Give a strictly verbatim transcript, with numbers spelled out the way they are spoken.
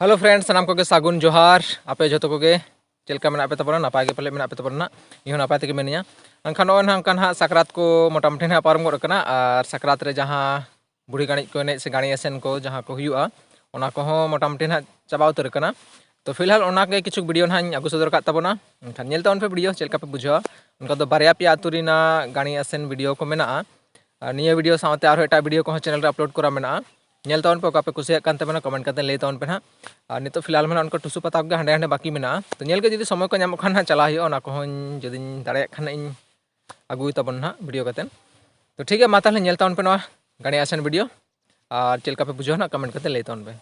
Hello friends, ᱥᱟᱱᱟᱢ ᱠᱚᱜᱮ ᱥᱟᱹᱜᱩᱱ ᱡᱚᱦᱟᱨ᱾ ᱟᱯᱮ ᱡᱚᱛᱚ ᱠᱚᱜᱮ ᱪᱮᱫ ᱞᱮᱠᱟ ᱢᱮᱱᱟᱜ ᱯᱮ ᱛᱟᱵᱚᱱᱟ? ᱱᱟᱯᱟᱭ ᱜᱮ ᱯᱟᱞᱮ ᱢᱮᱱᱟᱜ ᱯᱮ ᱛᱟᱵᱚᱱᱟ ᱱᱟᱜ᱾ ᱤᱧ ᱦᱚᱸ ᱱᱟᱯᱟᱭ ᱛᱮᱜᱮ ᱢᱮᱱᱟᱹᱧᱟ᱾ ᱮᱱᱠᱷᱟᱱ ᱱᱚᱜᱼᱚᱭ ᱱᱟᱜ ᱚᱱᱠᱟ ᱱᱟᱜ ᱥᱟᱠᱨᱟᱛ ᱠᱚ ᱢᱚᱴᱟᱢᱩᱴᱤ ᱱᱟᱜ ᱯᱟᱨᱚᱢ ᱜᱚᱫ ᱟᱠᱟᱱᱟ, ᱟᱨ ᱥᱟᱠᱨᱟᱛ ᱨᱮ ᱡᱟᱦᱟᱸ ᱵᱩᱲᱦᱤ ᱜᱟᱹᱲᱤ ᱠᱚ ᱮᱱᱮᱡ ᱥᱮ ᱜᱟᱹᱲᱤ ᱟᱥᱮᱱ ᱠᱚ ᱡᱟᱦᱟᱸ ᱠᱚ ᱦᱩᱭᱩᱜᱼᱟ, ᱚᱱᱟ ᱠᱚᱦᱚᱸ ᱢᱚᱴᱟᱢᱩᱴᱤ ᱱᱟᱜ ᱪᱟᱵᱟ ᱩᱛᱟᱹᱨ ᱟᱠᱟᱱᱟ᱾ ᱛᱚ ᱯᱷᱤᱞᱦᱟᱞ ᱚᱱᱟ ᱜᱮ ᱠᱤᱪᱷᱩ ᱵᱷᱤᱰᱤᱭᱳ ᱱᱟᱜ ᱤᱧ ᱟᱹᱜᱩ ᱥᱚᱫᱚᱨ ᱟᱠᱟᱫ ᱛᱟᱵᱚᱱᱟ᱾ ᱮᱱᱠᱷᱟᱱ ᱧᱮᱞ ᱛᱟᱵᱚᱱ ᱯᱮ ᱵᱷᱤᱰᱤᱭᱳ ᱪᱮᱫ ᱞᱮᱠᱟ ᱯᱮ ᱵᱩᱡᱷᱟᱹᱣᱟ᱾ ᱚᱱᱠᱟ ᱫᱚ ᱵᱟᱨᱭᱟ ᱯᱮᱭᱟ ᱟᱹᱛᱩ ᱨᱮᱱᱟᱜ ᱜᱟᱹᱲᱤ ᱟᱥᱮᱱ ᱵᱷᱤᱰᱤᱭᱳ ᱠᱚ ᱢᱮᱱᱟᱜᱼᱟ᱾ ᱟᱨ ᱱᱤᱭᱟᱹ ᱵᱷᱤᱰᱤᱭᱳ ᱥᱟᱶᱛᱮ ᱟᱨᱦᱚᱸ ᱮᱴᱟᱜ ᱵᱷᱤᱰᱤᱭᱳ ᱠᱚᱦᱚᱸ ᱪᱮᱱᱮᱞ ᱨᱮ ᱟᱯᱞᱳᱰ ᱠᱚᱨᱟ ᱢᱮᱱᱟᱜᱼᱟ᱾ ᱧᱮᱞ ᱛᱟᱵᱚᱱ ᱯᱮ, ᱚᱠᱟ ᱯᱮ ᱠᱩᱥᱤᱭᱟᱜ ᱠᱟᱱ ᱛᱟᱵᱚᱱᱟ ᱠᱚᱢᱮᱱᱴ ᱠᱟᱛᱮ ᱞᱟᱹᱭ ᱛᱟᱵᱚᱱ ᱯᱮ ᱱᱟᱦᱟᱜ᱾ ᱟᱨ ᱱᱤᱛᱚᱜ ᱯᱷᱤᱞᱦᱟᱞ ᱢᱟ ᱱᱟᱦᱟᱜ ᱚᱱᱠᱟ ᱴᱩᱥᱩ ᱯᱟᱛᱟ ᱠᱚᱜᱮ ᱦᱟᱸᱰᱮ ᱦᱟᱸᱰᱮ ᱵᱟᱹᱠᱤ ᱢᱮᱱᱟᱜᱼᱟ᱾ ᱛᱚ ᱧᱮᱞ ᱜᱮ ᱡᱩᱫᱤ ᱥᱚᱢᱚᱭ ᱠᱚ ᱧᱟᱢᱚᱜ ᱠᱷᱟᱱ ᱱᱟᱦᱟᱜ ᱪᱟᱞᱟᱜ ᱦᱩᱭᱩᱜᱼᱟ, ᱚᱱᱟ ᱠᱚᱦᱚᱸ ᱡᱩᱫᱤᱧ ᱫᱟᱲᱮᱭᱟᱜ ᱠᱷᱟᱱ ᱤᱧ ᱟᱹᱜᱩᱭ ᱛᱟᱵᱚᱱ ᱱᱟᱦᱟᱜ ᱵᱷᱤᱰᱤᱭᱳ ᱠᱟᱛᱮ᱾ ᱛᱚ ᱴᱷᱤᱠ ᱜᱮᱭᱟ, ᱢᱟ ᱛᱟᱦᱚᱞᱮ ᱧᱮᱞ ᱛᱟᱵᱚᱱ ᱯᱮ ᱱᱚᱣᱟ ᱜᱟᱹᱲᱤ ᱟᱥᱮᱱ ᱵᱷᱤᱰᱤᱭᱳ, ᱟᱨ ᱪᱮᱫ ᱞᱮᱠᱟ ᱯᱮ ᱵᱩᱡᱷᱟᱹᱣᱟ ᱱᱟᱦᱟᱜ ᱠᱚᱢᱮᱱᱴ ᱠᱟᱛᱮ ᱞᱟᱹᱭ ᱛᱟᱵᱚᱱ ᱯᱮ᱾